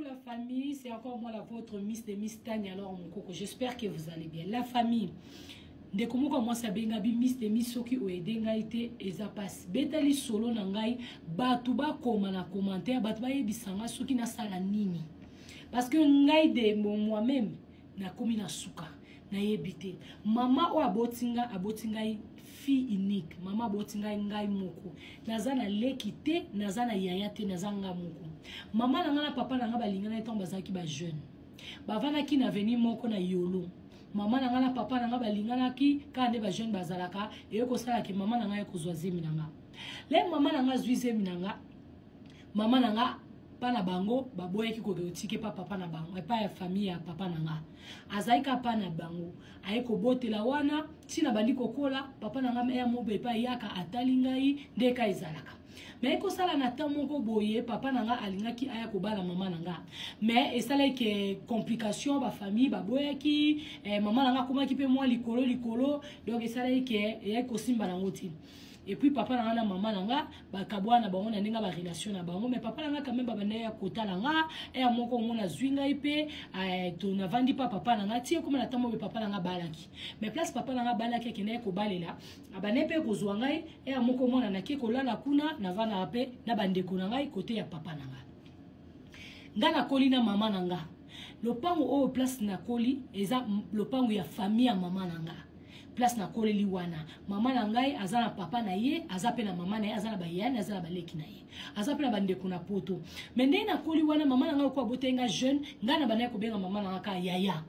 Coucou la famille, c'est encore moi la vôtre Miss de Miss Tania alors mon coco. J'espère que vous allez bien. La famille, ndeko moko mwasi abenga bi Miss de Miss soki oede ngai te eza pasi. Beta lisolo na ngai, bato bakoma na commentaire, bato bayebisa ngai soki nasala nini. Parce que ngai de moi-même nakomi na suka nayebi te mama oyo aboti nga aboti ngai fille unique mama aboti ngai ngai moko naza na leki te naza na yaya te naza nga moko mama na ngai na papa na ngai balingana ntango bazalaki bajeune bavandaki na avenue moko na yolo mama na ngai na papa na ngai balinganaki kaka nde bajeune bazalaka eye kosalaki mama na ngai ekozwa zemi na nga le mama na ngai azwi zemi na nga mama na nga pa na bango baboyaki kokende otike pa papa na bango epai ya famille ya papa na nga azalaki kaka pa na bango aye kobotela wana ntina bandi kokola papa na nga ya mobo epai yaka atali ngai nde ka ezalaka me ekosala na temps moko boye papa na nga alingaki aya kobala mama na nga me esalaki ke complication bafamille baboyaki eh, mama na nga akomaki mpe mwa likolo likolo donc esalaki ke eyaki kosimba nango te. Et puis papa na nga na mama na nga bakabwana na bango na ndenge ba relation na bango, mais papa na nga quand même babanda ya kotala nga ya moko omona zwi ngai mpe eh, to navandi pa papa na nga ti ekoma na ntango papa na nga abalaki. Mais place papa na nga abalaki akendaki kobalela, abandaki mpe kozwa ngai ya moko omona nake kolala kuna, navandaka mpe na bandeko na ngai kote ya papa na nga. Nga nakoli na mama na nga. Lopango oyo place nakoli eza lopango ya famille ya mama na nga. Place nakoleli wana mama na ngai aza na papa na ye, aza pe na mama na ye, aza na bayani, aza na baleki na ye, aza pe na bandeko na poto. Mais ndenge nakoli wana mama na ngai okoa botei nga jeune, ngai na bandaki kobenga mama na ngai kaka yaya.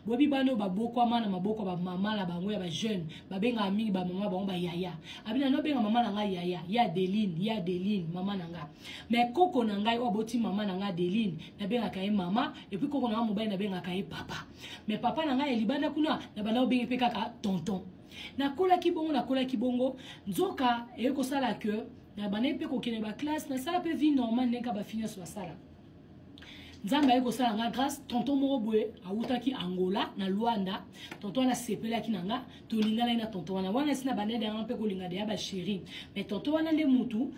Boyebi bana oyo babokwama na maboko ya bamama na bango ya bajeune, babengaka mingi bamama bango bayaya. Abina nobenga mama na ngai yaya, ya Adeline, ya Adeline, mama na ngai. Mais koko na ngai oyo aboti mama na ngai Adeline, nabengaka ye mama, et puis koko na ngai mobali nabengaka ye papa. Mais papa na ngai ya libanda kuna na banda obenge pe kaka tonton. Nakolaki bongo, nakolaki bongo, nzoka eye kosala que na banda pe kokende ba classe, nasala pe vie normale ndenge ba fille nyonso basala. Nzambe aye kosala nga grâce, tonton moko boye awutaki Angola na Luanda, tonton wana asepelaki na nga, tolinganaki na tonton wana. Wana esi na banda deya mpe kolinga deya ba chérie. Mais tonton wana nde mutu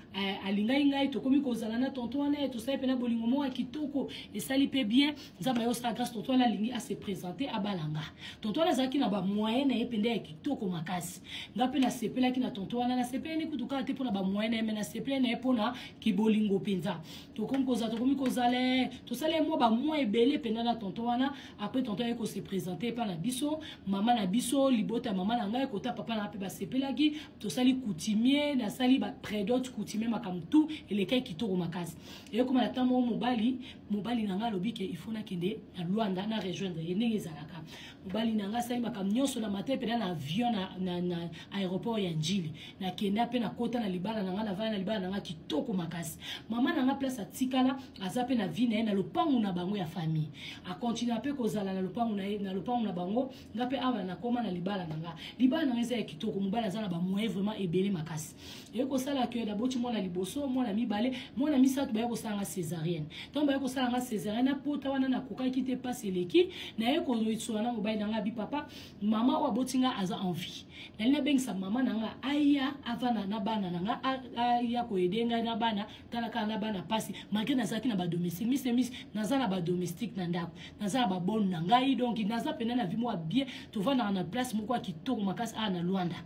alingaki ngai, tokomi kozala na tonton wana, ye tosali mpe na bolingo moko ya kitoko, esali mpe bien. Nzambe aye kosala grâce, tonton wana alingi a se présenter abala nga. Tonton wana azalaki na ba moyen na ye mpenza ya kitoko makasi. Nga mpe nasepelaki na tonton wana, nasepelaki kutu kaka te mpona ba moyen na ye, mais nasepelaki na ye mpona kibolingo mpenza. Tokomi kozala, tokomi kozala, tosali mwa ba mois ebele mpenza na tonton wana. Après tonton aye kose présenter epa na biso, mama na biso, libota ya mama na ngai, kota papa na ngai mpe basepelaki. Tosali coutumier, nasali ba prédote coutumier, makambo tout elekaki kitoko makasi. Eyekoma na ntango moko mobali, mobali na ngai alobi ke il faut nakende na Luanda na rejoindre ye ndenge ezalaka. Mobali na ngai asali makambo nyonso na matin mpenza na avion na aéroport ya Njili. Nakenda mpe nakota na libala na ngai, navanda na libala na ngai kitoko makasi. Mama na ngai place atikala, aza mpe na vie na ye na lopango na bango ya famille. Akontinua mpe kozala na lopango na ye, na lopango na bango. Nga mpe awa nakoma na libala na nga. Libala na nga eza ya kitoko, mobali aza na ba moyens vraiment ebele makasi. Eye kosala ke naboti mwana liboso, mwana mibale, mwana misato baye kosala nga césarienne. Tango baye kosala nga césarienne, na pota wana nakokaki te, pasi eleki. Naye kosola na mobali na nga, bi papa, mama oyo aboti nga aza en vie. Nalingi nabengisa mama na nga aya avanda na bana na nga, aya koyede ngai na bana, tala kaka na bana pasi. Malgré nazalaki na ba domestique, miss miss, naza na ba domestique na ndako, naza na ba bonne na ngai, donc naza pena na vie moko bien, tovandaka na place moko ya kitoko makasi awa na Luanda.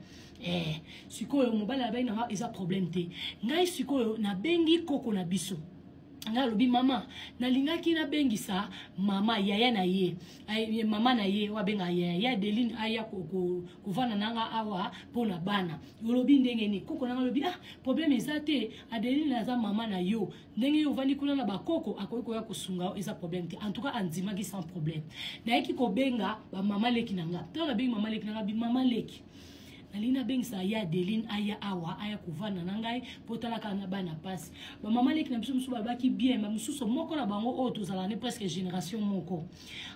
Sikoyo mobali abai na nga eza problème te. Ngai sikoyo nabengi koko na biso. Ngai alobi mama, nalingaki nabengisa mama yaya na ye, ay, mama na ye oyo abengaka yaya ya Adeline aya kovanda na nga awa mpo na bana. Olobi ndenge nini? Koko na nga alobi, ah, problème eza te, Adeline aza mama na yo, ndenge yo ovandi kuna na bakoko akoki koya kosunga yo, eza problème te. En tout cas andimaki sans problème. Nayaki kobenga ba mama leki na nga. Tango nabengi mama leki na nga, bi mama leki, nalingi nabengisa ya Adeline aya awa, aya kovanda na ngai po talaka na bana pasi. Ba mama leki na biso mosusu balobaki bien, ba mosusu moko na bango oyo tozalaka ne presque génération moko.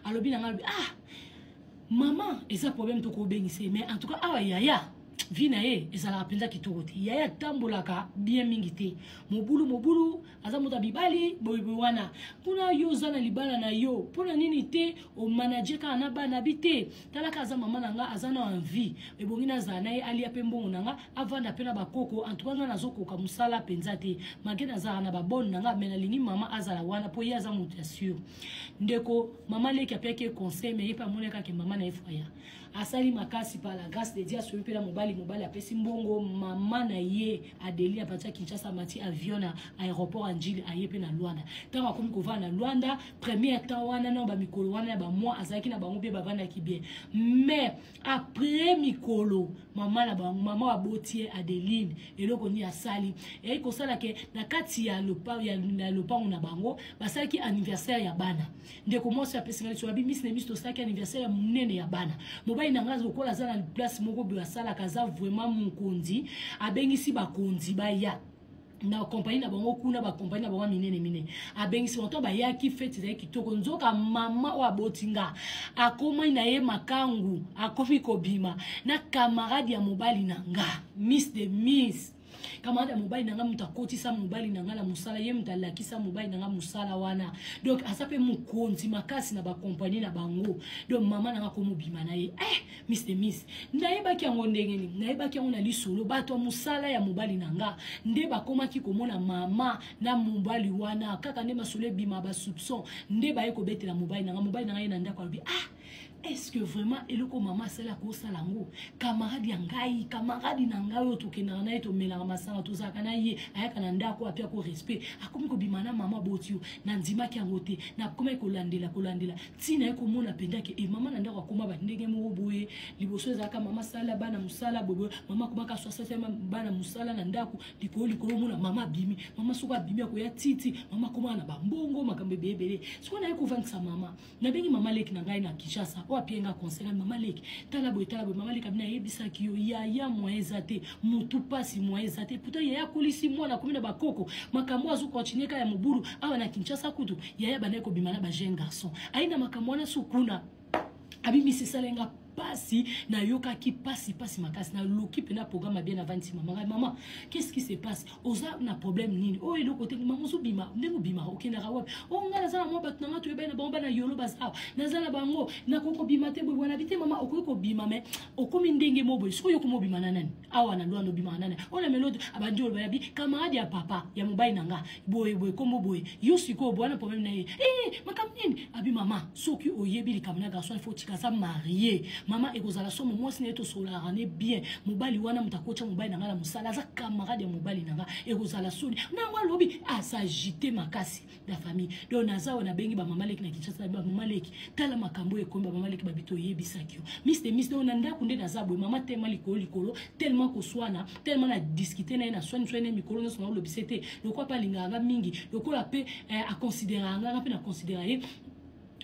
Alobi na ngai, alobi, ah, mama, eza problème tokobengisa ye, mais en tout cas awa yaya. Vie na ye ezalaka mpenza kitoko te. Yaya atambolaka bien mingi te, mobulu mobulu, aza moto ya mibali boyeboye wana kuna. Yo oza na libala na yo, mpo na nini te omanage kaka na bana bi te? Talaka, aza mama na nga, aza na envie, ebongi nazala na ye, alia mpe mbongo na nga, avanda mpe na bakoko. En tout cas, nga nazokoka mosala mpenza te, malgré nazalaka na babone na nga, mais nalingi mama azala wana mpo ye aza moto ya sûr. Ndeko mama leki apiaki ye conseil, mais ye mpe amoni kaka mama na ye foya asali makasi. Par la grâce de Dieu, asomi mpe na mobali. Mobali apesi mbongo. Mama na ye Adeli apati ya Kinshasa, amati avion na aéroport ya Njili, aye mpe na Lwanda. Ntango akomi kovanda na Lwanda, premier temps wana na bamikolo wana ya bamois, azalaki na bango mpe bavandaki bien. Mais après mikolo, mama na bango, mama aboti ye Adeline, eloko nini asali? Eyaki kosala ke na kati ya lopango na bango basalaki anniversaire ya bana. Ndeko mwasi apesi ngai liso, abi: "Miss na miss, tosalaki anniversaire ya monene ya bana. Mobali na ngai, lokola aza na place moko boye asalaka, aza vraiment mokonzi, abengisi bakonzi baya na kompagnie na bango kuna, bakompagnie na bango minene minene. Abengisi bango to bayaki, fête ezali kitoko. Nzoka mama oyo aboti nga akomai na ye makangu, akomi kobima na camarade ya mobali na nga. Miss de miss, camarade ya mobali na nga, moto akotisa mobali na nga na mosala, ye moto alakisa mobali na nga mosala wana. Donc aza mpe mokonzi makasi na bakompagnie na bango. Donc mama na nga komobima na ye. Eh, miss de miss, nayebaki yango ndenge nini? Nayebaki yango na lisolo. Bato ya mosala ya mobali na nga nde bakomaki komona mama na mobali wana. Kaka nde masolo ebima, basoupçon nde baye kobetela mobali na nga. Mobali na nga ye na ndako alobi: "Ah, est-ce que vraiment eloko mama asali akosala yango? Camarade ya ngai, camarade na ngai oyo tokendaka na ye, tomelaka masanga, tozalaka na ye, ayaka na ndako, apia ko respect, akomi kobima na mama boti yo." Nandimaki yango te. Nakomaki kolandela, kolandela, ntina ye komona mpenza ke e mama na ndako akoma bandenge moko boye. Liboso ezalaka mama asala bana mosala boye, mama akomaka so asala bana mosala na ndako likolo likolo. Omona mama abimi, mama soki abimi akoya titi, mama akomaka na bambongo, makambo ebele ebele. Sikoyo naye kovandisa mama, nabengi mama leki na ngai na Kinshasa oyo apie nga conseil: "Mama leki, tala boye, tala boye." Mama leki abi: "Nayebisaki yo, yaya, moyen eza te, motu pasi, moyen eza te. Pourtant yaya akolisi mwana, akomi na bakoko, makambo azokontinue kaka ya mobulu awa na Kinshasa. Kutu yaya bandaki kobima na bajeune garçon, ayi na makambo wana so kuna." Abimisi, esalenga pasi, nayokaki pasi, pasi makasi. Naluki mpena programme bien, avandisi mama ngai: "Mama, qu'est-ce qui se passe? Oza na problème nini? Oyo eloko te. Mama, ozobima ndenge obimaka, okendaka wapi?" "O ngai naza na mwa bato na ngai, toyebani na bango, bana yolo baza awa, naza na bango, nakoki kobima te boye wana." "Bi te, mama, okoki kobima, mais okomi ndenge mo boye. Soki oyokomi obima na nani awa na Lwanda? Obimaka nani oyo na melode?" Abandi oloba yabi camarade ya papa ya mobali na nga boye boye, kombo boye. "Yo sikoyo boye wana, problème na ye e makambo nini?" Abi: "Mama, soki oyebi likambo na garçon, il faut tika, aza marie. Mama, ekozala somo. Mwasi na ye tosololaka ne bien. Mobali wana, moto akotya mobali na ngai na mosala, aza camarade ya mobali na nga, ekozala soni nango." Alobi asagite makasi na famille. Donc naza awa, nabengi bamama leki na Kinshasa: "Bamama leki, tala makambo oyo ekomi." Bamama leki babi: "Toyebisaki yo, miss de miss." Donc na ndako nde naza boye, mama tellement likolo likolo, tellement koswana, tellement na discute na ye, na swani swani mikolo nyonso. Naolobisa te, lokola mpe alingaka nga mingi, lokola mpe aconsidéraka nga, nga mpe na considéra ye.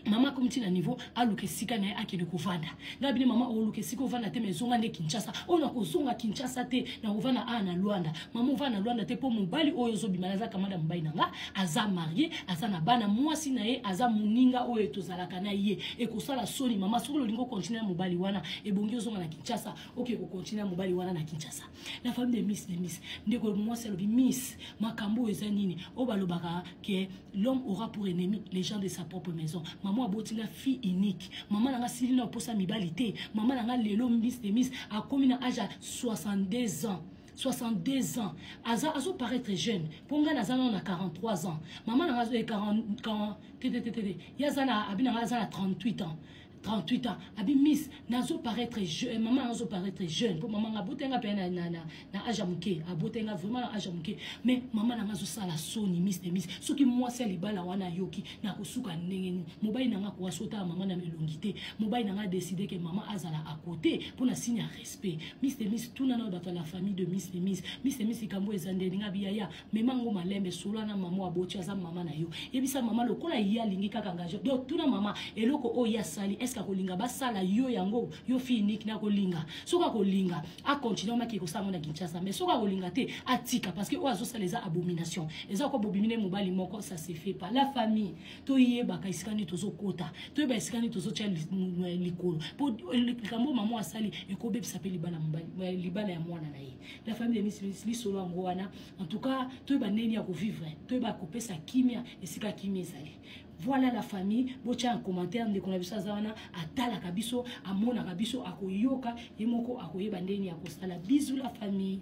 Mama akomi ntina niveau aluka esika na ye akende kovanda. Ngai bine: "Mama, oluka esika ovanda te, mais ezonga nde Kinshasa." "Oyo nakozonga Kinshasa te, nakovanda awa na Lwanda." "Mama, ovanda na Lwanda te, mpo mobali oyo ozobima aza camarade ya mobali na nga, aza marie, aza na bana, mwasi na ye aza moninga oyo tozalaka na ye. Ekosala soni, mama. Soki olingi okontinue na mobali wana, ebongi ozonga na Kinshasa, oke kokontinue na mobali wana na Kinshasa." La famille de miss de miss, ndeko mwasi alobi: "Miss, makambo oyo eza nini?" Oyo balobaka ke l'homme aura pour ennemi les gens de sa propre maison. Mama aboti nga fille unique. Mama na nga sili na oposa mibali te. Mama na nga lelo, miss de miss, akomi na age ya 62 ans, 62 ans. Aza azoparaître jeune, mpo ngai naza nano na 43 ans. Mama na nga 40 te te te te, ye aza na, abi na nga aza na 38 ans, 38 ans. Abi: "Miss, nazoparaître jeune, mama nazoparaître jeune, mpo mama nga abotenga mpe na age ya moke, abotenga vraiment na age ya moke, mais mama na nga azosala soni. Miss de miss, soki mwasi ya libala wana ayoki, nakosuka ndenge nini? Mobali na nga akoka so otala mama na elongi te. Mobali na nga adécide ke mama azala à côté mpo na signe ya respect. Miss de miss, tuna na bato ya la famille de miss de miss. Miss de miss, likambo eza nde elinga biyaya, mema ngo malembe, solo na mama aboti, aza mama na yo. Yebisa mama lokola ye alingi kaka engage. Donc tuna mama eloko oyo asali, est Est-ce akolinga basala yo yango, yo fille unique na kolinga? Soki akolinga, acontinue omaki kosala ngo na Kinshasa, mais soki akolinga te, atika, parce que oyo azosala eza abomination. Eza ko bobimi ne mobali moko, ça se fait pas. La famille, toyebaka esika nini tozokota, toyeba esika nini tozotia likolo, po likambo mama asali ekobebisa mpe libala, mobali, libala ya mwana na ye. La famille de Miss, lisolo yango wana. En tout cas, toyeba ndenge ya kovivre, toyeba kopesa kimia esika kimia ezali. Voilà la famille, botia un commentaire. Ndeko na biso aza wana, atalaka biso, amonaka biso, akoyoka ye moko, akoyeba ndenge ya kosala. Bisous la famille.